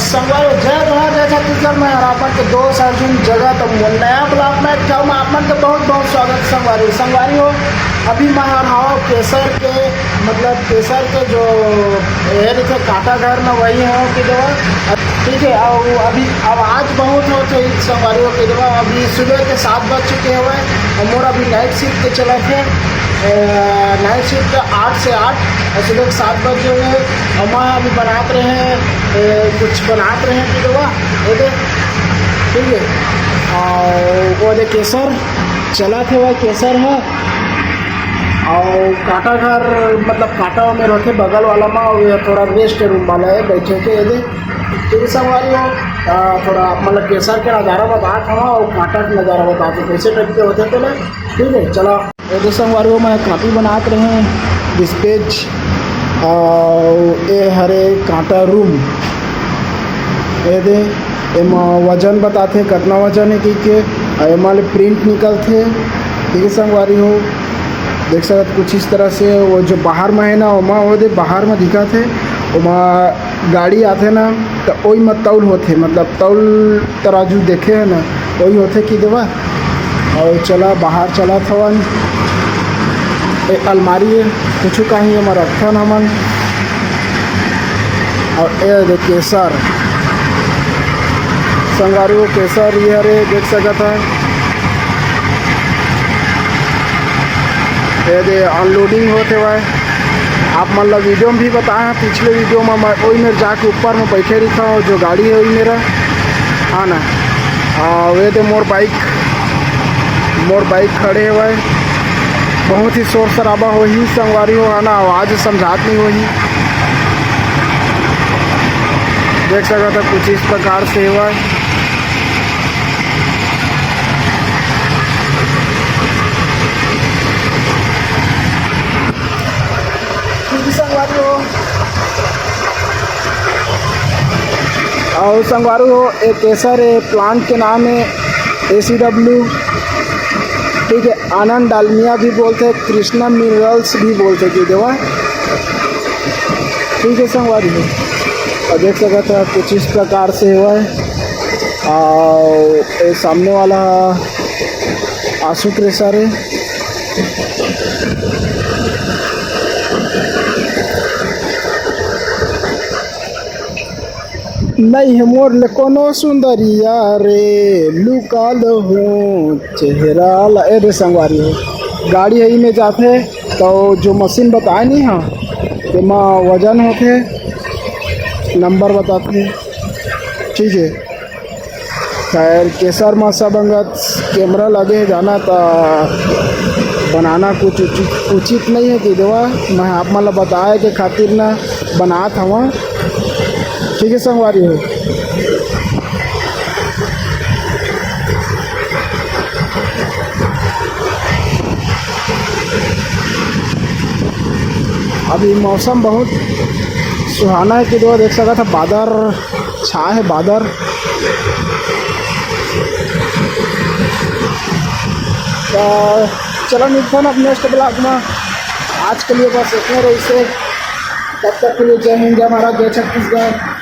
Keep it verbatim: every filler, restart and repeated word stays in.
संगवारी हो, जय जोहार, जय छत्तीसगढ़। मैं हर आपन के दोस्त अर्जुन जगत नया ब्लॉग में एक ठा मैं आपन के बहुत बहुत स्वागत। संगवारी हो, संगवारी हो, अभी मैं हर हवा केसर के, मतलब केसर के जो ये रहिथे कांटा घर ना, वही हो कि देवा। ठीक है, और अभी आवाज बहुत होथे संगवारी हो कि देवा। अभी सुबह के सात बज चुके हवय और मोर अभी नाइट शिफ्ट के चलत हे। नाइट शिफ्ट आठ से आठ और सुबह के सात बजे हुए। और मैं अभी बनात रहे हैं, ए, कुछ बनात रहे हैं कि देवा, ये दे, ठीक है। और वो दे केसर चलत हे, वह केसर है। और कांटा घर, मतलब कांटा में रखे बगल वाला मा, और ये थोड़ा रेस्ट रूम वाला है, बैठे के ये दे। तो ये संगवारी हो, आ, थोड़ा मतलब केसर के नज़ारा बतात हवा और कांटा के नज़ारा बतात हवा, कैसे टाइप के होते तो ना। ठीक है, चला। ये दे संगवारी हो, मैं कांटी बनात रहे, डिस्पेच, और ये हरे कांटा रूम। ये दे, एमा वजन बताथे, कितना वजन है कि के, और एमा ले प्रिंट निकलथे। ठीक है संगवारी हो, देख सकत कुछ इस तरह से वो जो बाहर में है ना, ओमा वो दे बाहर में दिखत है, ओमा गाड़ी आथे ना, तो ओई में तौल होथे, मतलब तौल तराजू देखे है ना, ओई होथे कि देवा। और चला बाहर चलत हवन। ए अलमारी है, कुछ कहीं एमा रखथन हमन। और ए दे केसर, संगवारी हो केसर ये हरे, देख सकत है। ये दे अनलोडिंग होत हवय। आप मन ला वीडियो में भी बताए हैं, पिछले वीडियो में मैं वही मेरे जाके ऊपर में बैठे रहिथंव, जो गाड़ी है वही मेरा, हाँ ना। आ, वे दे मोर बाइक, मोर बाइक खड़े हवय। बहुत ही शोर शराबा होही संगवारी हो, हाँ ना, आवाज समझात नहीं होही। देख सकत है कुछ इस प्रकार से हवय। ठीक है संगवारी हो। और संगवारी हो, एक ऐसा रे प्लांट के नाम है ए सी डब्ल्यू, ठीक है, आनंद डालमिया भी बोलते हैं, कृष्णा मिनरल्स भी बोलते हैं कि देवा। ठीक है संगवारी हो, और देख सकत है कुछ इस प्रकार से हुआ है। और ये सामने वाला आशु क्रेशर है। नहीं है मोर ले कोनो सुंदरिया रे, लुका लो हूँ चेहरा ला। ए रे संगवारी हो, गाड़ी यही में जाथे तो जो मशीन बताए नहीं हाँ, तेमा वजन होथे, नंबर बताथे, ठीक है। खैर, केसर म सब अंगत कैमरा लगे हे जाना, त बनाना कुछ उचित, उचित नहीं है कि देवा। मैं आप मन ल बताए के खातिर ना बनात हवा, ठीक है संगवारी हो। अभी मौसम बहुत सुहाना है कि देवा, देख सकत है बादर छा है बादर। त चला मिलथन अब नेक्स्ट ब्लॉग में। आज के लिए बस इतने रहिसे। तब तक के लिए जय हिंद, जय भारत, जय छत्तीसगढ़।